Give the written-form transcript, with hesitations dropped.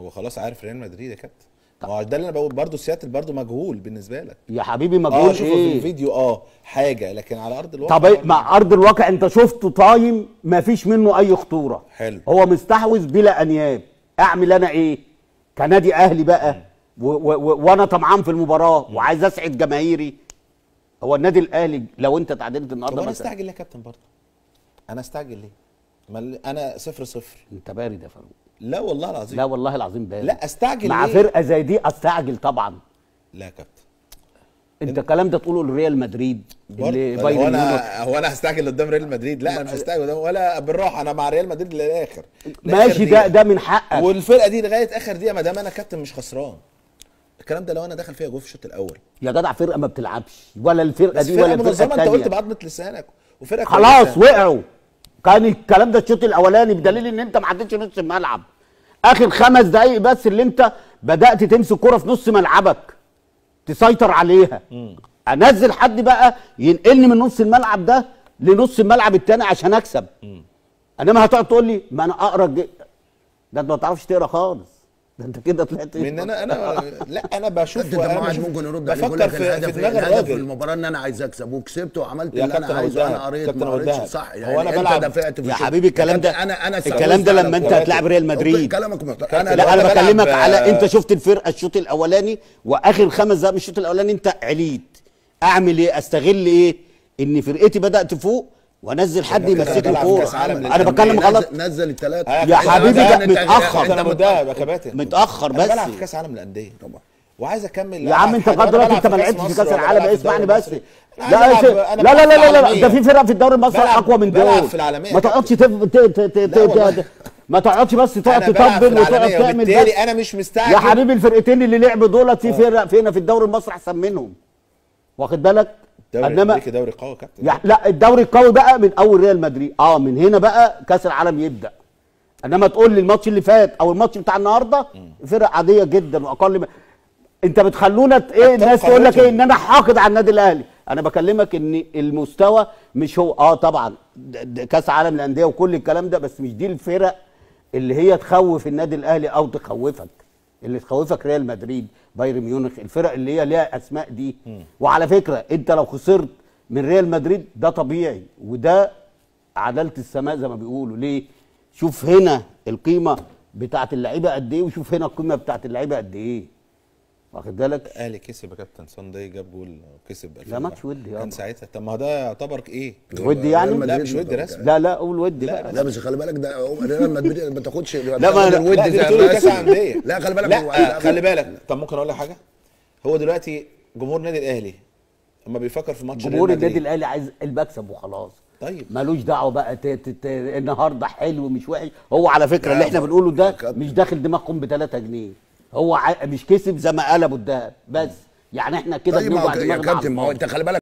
هو خلاص عارف ريال مدريد يا كابتن. ما هو ده اللي انا بقول برضه، سياتل برضه مجهول بالنسبة لك يا حبيبي. مجهول شوفه في الفيديو حاجة، لكن على ارض الواقع. طب مع ارض الواقع انت شفته طايم ما فيش منه اي خطورة. حلو. هو مستحوذ بلا انياب. اعمل انا ايه كنادي اهلي بقى وانا طمعان في المباراة وعايز اسعد جماهيري؟ هو النادي الاهلي لو انت تعادلت النهارده. طب انا استعجل ليه يا كابتن برضه؟ انا استعجل ليه؟ ما انا 0-0. انت بارد يا فاروق. لا والله العظيم، لا والله العظيم بارد. لا استعجل مع ليه؟ فرقه زي دي استعجل طبعا. لا يا كابتن، انت الكلام ده تقوله لريال مدريد اللي بايرن ميونخ. هو انا هستعجل قدام ريال مدريد؟ لا انا مش هستعجل قدام ولا بالراحة، انا مع ريال مدريد للاخر. ماشي، ده من حقك، والفرقة دي لغاية اخر دقيقة ما دام انا كابتن مش خسران. الكلام ده لو انا داخل فيها جول في الشوط الاول يا جدع. فرقه ما بتلعبش ولا الفرقة دي ولا الفرقة الثانية. انت قلت بعضمه لسانك وفرقه خلاص وقعوا. كان الكلام ده الشوط الاولاني، بدليل ان انت ما عدتش نص الملعب. اخر 5 دقايق بس اللي انت بدات تمسك كرة في نص ملعبك تسيطر عليها. انزل حد بقى ينقلني من نص الملعب ده لنص الملعب الثاني عشان اكسب. انما هتقعد تقول لي ما انا اقرا ده انت ما بتعرفش تقرا خالص. ده انت كده طلعت من انا لا انا بشوف، انا ممكن يرد عليك يقول لك الهدف في المباراة ان انا عايز اكسب وكسبت وعملت اللي انا عايزه. انا قريت ما قريتش صح يعني. هو انا بلعب دافعت يا حبيبي. الكلام ده انا الكلام ده لما انت هتلعب ريال مدريد كلامك محترم. لا انا بكلمك على انت شفت الفرقة الشوط الاولاني واخر 5 دقائق من الشوط الاولاني انت عليت. اعمل ايه؟ استغل ايه؟ ان فرقتي بدات تفوق وانزل حد يمسك الكورة. انا بتكلم غلط؟ نزل الثلاثة يا حبيبي. ده متاخر. انا مدافع يا كباتن، متاخر. بس انا بلعب في كاس عالم للاندية طبعا وعايز اكمل. يا عم انت لغاية دلوقتي انت ما لعبتش في كاس العالم. اسمعني بس. لا لا لا لا لا، ده في فرق في الدوري المصري اقوى من دول. ما تقعدش ما تقعدش بس تقعد تطبل وتقعد تعمل. بالتالي انا مش مستعجل يا حبيبي. الفرقتين اللي لعبوا دولت في فرق فينا في الدوري المصري احسن منهم، واخد بالك؟ انما دوري قوي كابتن. لا الدوري القوي بقى من اول ريال مدريد، من هنا بقى كاس العالم يبدا. انما تقول لي الماتش اللي فات او الماتش بتاع النهارده فرق عادية جدا واقل انت بتخلونا ايه الناس تقول لك ايه ان انا حاقد على النادي الاهلي. انا بكلمك ان المستوى مش هو طبعا كاس عالم الاندية وكل الكلام ده، بس مش دي الفرق اللي هي تخوف النادي الاهلي او تخوفك. اللي تخوفك ريال مدريد، بايرن ميونخ، الفرق اللي هي ليها اسماء دي. وعلى فكرة انت لو خسرت من ريال مدريد ده طبيعي، وده عدالة السماء زي ما بيقولوا. ليه؟ شوف هنا القيمة بتاعه اللعيبة قد ايه، وشوف هنا القيمة بتاعه اللعيبة قد ايه، واخد بالك؟ الاهلي كسب يا كابتن، صنداي جاب جول وكسب. لا ماتش ودي كان ساعتها. طب ما ده يعتبر ايه؟ ودي يعني؟ لا مش ودي رسمي. لا لا قول ودي بقى. لا بس خلي بالك ده ريال مدريد ما تاخدش. لا ما الودي زي كاس اندية. لا خلي بالك، لا خلي بالك. طب ممكن اقول لك حاجة؟ هو دلوقتي جمهور النادي الاهلي اما بيفكر في ماتش جمهور النادي الاهلي عايز المكسب وخلاص. طيب مالوش دعوه بقى النهارده حلو مش وحش. هو على فكرة اللي احنا بنقوله ده مش داخل دماغكم ب 3 جنيه. هو مش كسب زي ما قلبوا الدهب بس، يعني احنا كده بنوجع دماغنا. يا كابتن ما هو انت خلي بالك.